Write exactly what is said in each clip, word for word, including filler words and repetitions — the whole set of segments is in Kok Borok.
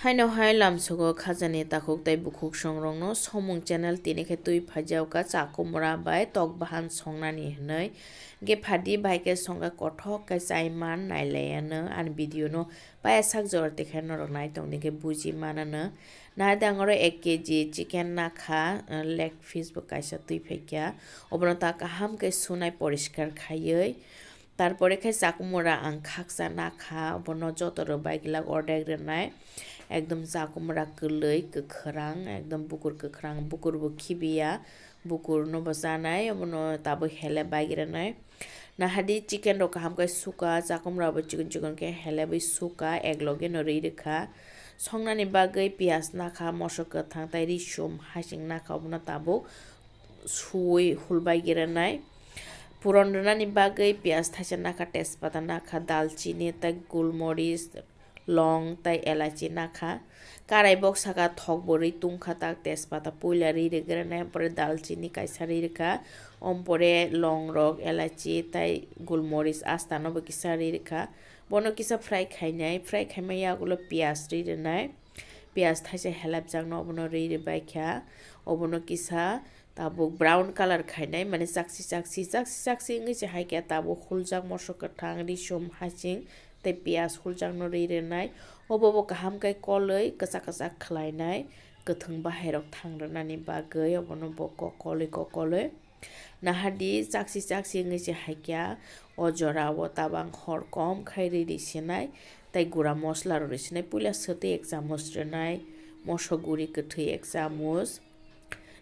Haino hai lamsogo khajani takhuk tei bukhuk songrokno Somung channel tini khe twi phaijao ka chakumra bai tok bahan songnani hwnwi. Hwnkhe phadi bai khe songkha kothok khe chai man nailaiano ani video no paya sak jora tikhe norok nai tongdi khe buji manano. Nahadi ang oro ek K G chicken nakha, leg piece bo kaisa twi phaikha. Obono ta kaham khe sunai poriskar khaiwi. Tarpore khe chakumura ang khaksa nakha, obono joto rwbai glak ordek rwnai. Ekdom chakumura kwlwi kwkhwrang, ekdom bukur kwkhwrang, bukur bo khibiya, bukur no bo chanai, obono tabuk hele bai rwnai. Nahadi chicken rok kaham khe suka, chakumura bo chikon chikon khe hele bai suka, ek loge no rwi rwkha. Songnani bagwi piyaj nakha, mosok kwthang tei risum hasing nakha, obono tabuk suwi hulbai rwnai. Puron rwnani bagwi piyaj thaisa nakha, tejpata nakha, dalchini tei gulmoris, long tei elachi nakha. Karai box saka thok bo rwi tungkha, tak tejpata puila rwi rwgranai, ampore dalchini kaisa rwi rwkha, ampore long rok, elachi tei gulmoris asta no bo kisa rwi rwkha. Bono kisa fry khainai, fry khaima yagulo piyaj rwi rwnai. Piyaj thaisa helapjakno obono rwi rwbaikha. Obono kisa tabuk brown colour khainai, mane chaksi chaksi, chaksi chaksi wngwi se hai khe tabuk huljak mosok kwthang, risum, hasing tei piyaj huljakno rwi rwnai. Obo bo kaham khe kolwi kwchak kwchak khlainai, kwthwng bahairok thang rwnani bagwi obono bo kokolwi kokolwi. Nahadi chaksi chaksi wngwi se hai khe o jora o tabang hor kom khai rwi rwi sinai tei gura mosla rok rwi sinai. Puila swtwi ek chamuch rwnai, mosok guri kwthwi ek chamuch,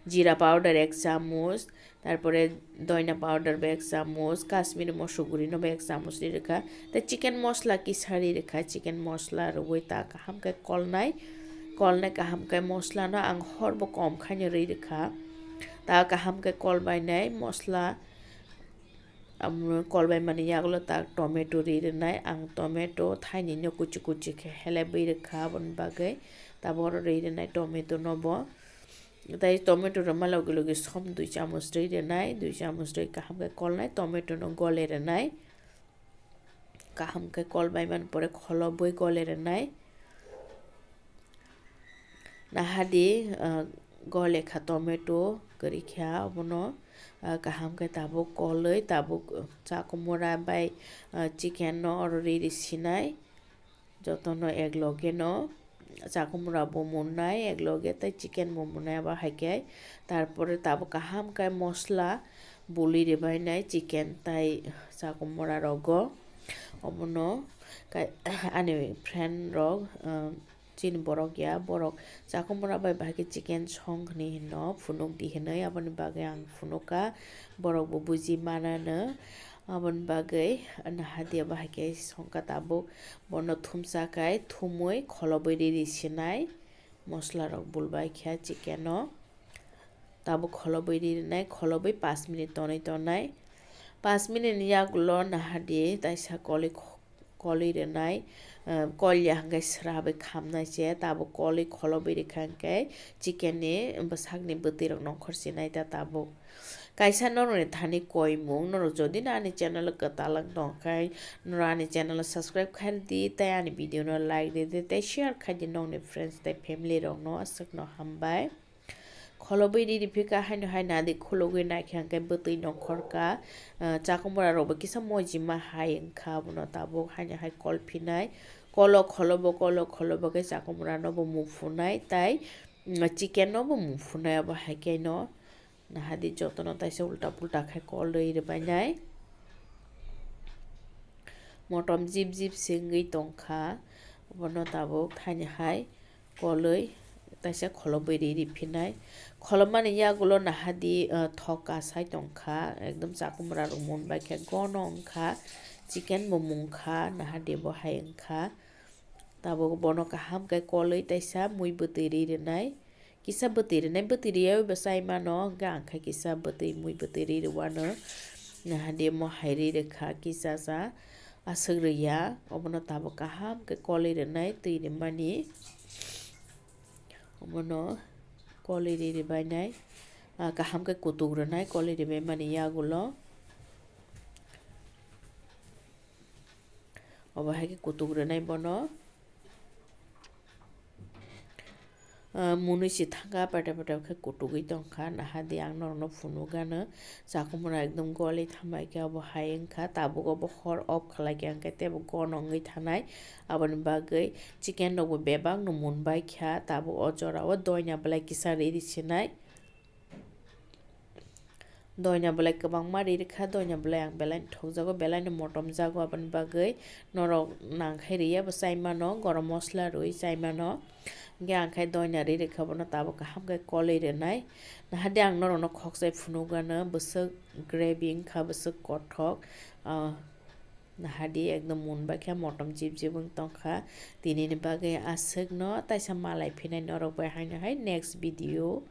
jira powder ek chamuch, tarpore doina powder bo ek chamuch, kashmiri mosok guri no bo ek chamuch rwi rwkha, tei chicken mosla kisa rwi rwkha. Chicken mosla rwui ta kaham khe kolnai, kolnai kaham khe mosla no ang hor bo kom khaino rwi rwkha. Ta kaham khe kol bainai mosla, amo kol bai mani yagulo ta tomato rwi rwnai. Ang tomato thaini no kuchi kuchi khe hele bwi rwkha, aboni bagwi tabuk oro rwi rwnai tomato no bo. Tei tomato rwma logi logi som dui chamuch rwi rwnai, dui chamuch rwi kaham khe kolnai, tomato no gole rwnai. Kaham khe kol bai mani pore kholobwi gole rwnai. Nahadi, ah, gole kha tomato kwrwi kha, obono, ah, kaham khe tabuk kolwi, tabuk, ah, chakumura bai, ah, chicken no oro riri sinai. Jotono ek loge no chakumura bo munnai, ek loge tei chicken bo munnai, abo hai khe. Tarpore tabuk kaham khe mosla buli rwbainai chicken tei chakumura rogo. Obono kai-, ani friend rok, ah, chini borok ya, borok chakumura bai bahai khe chicken song hwnwi hino phunuk di hwnwi, aboni bagwi ang phunukha, borok bo buji manano. Aboni bagwi nahadi bahai khe songkha tabuk. Bono thumsa khai thumui kholobwi riri sinai, mosla rok bulbai kha chicken o. Tabuk kholobwi rinai, kholobwi pash minute tonwi tonai. Pash minute ni yagulo nahadi taisa kolwi, kolwi rinai, eh, kolya hwnkhe sra bai khamnai se, tabuk kolwi kholobwi rikha hwnkhe chicken ni bwsakni bwtwi rok nongkhor sinai ta tabuk. Kaisa norokni thani koimung, norok jodi no ani channel o kwtal wng tong khe, norok ani channel o subscribe khai di, tei ani video no like di, tei share khai di nokni friends tei family rok no, aswk no hambai. Kholobwi riri phika haino hai nadi khulugwi naikha hwnkhe bwtwi nongkhorka, ah, chakumura rokbo kisa mojima hai wngkha, abono tabuk haino hai kol phinai, kolo kholobo, kolo kholobo khe chakumura nobo muphunai, tei, mm, chicken nobo muphunai, abo hai khe no. Nahadi jotono taisa ulta pulta khai kol rwi rwbainai. Motom jip jip se wngwi tongkha. Obono tabuk thaini hai kolwi taisa kholobwi riri phinai. Kholobmani yagulo nahadi, ah, thok kasai tongkha. Ekdom chakumura rok mun bai khe gono wngkha. Chicken bo mungkha, nahadi bo hai wngkha. Tabuk bono kaham khe kolwi taisa mui bwtwi ri rwnai. Kisa bwtwi rwnai, bwtwi riyaiwi bo chai mano, hwnkhe ang khe kisa bwtwi mui bwtwi ri rwano. Nahadi mo hai ri rwkha kisa cha, aswk rwya. Obono tabuk kaham khe kolwi rwnai twi rwmani. Obono kolwi ri rwbainai, ah, kaham khe kutuk rwnai kolwi rwbaimani yagulo. Obo hai khe kutuk rwnai bono. Ah, munui si thangkha, pete pete khe kutugwi tongkha, naha di ang norokno phunukgano. Chakhumra ekdom goli thambai khe abo hai wngkha, tabuk obo hor off khlai khe ang khe teibo gono wngwi thanai. Aboni bagwi chicken rokbo bebakno munbai kha, tabuk o jorao doina belai kisa riri sinai. Doina belai kwbangma ri rwkha, doina belai ang belai thokjago, belai no motom jago, aboni bagwi norok nangkhai riya bo chai mano, gorom mosla rwi chai mano. Hingke ang khai doina ri rwkha, bono tabuk kaham khe kolwi rwnai. Nahadi ang norokno khokchai phunukgano, bwswk gravy wngkha, bwswk kothok. Ah, nahadi ekdom munbai khe, motom jip jip wng tongkha. Tinini bagwi aswkno taisa malai phinai norok bai haino hai next video.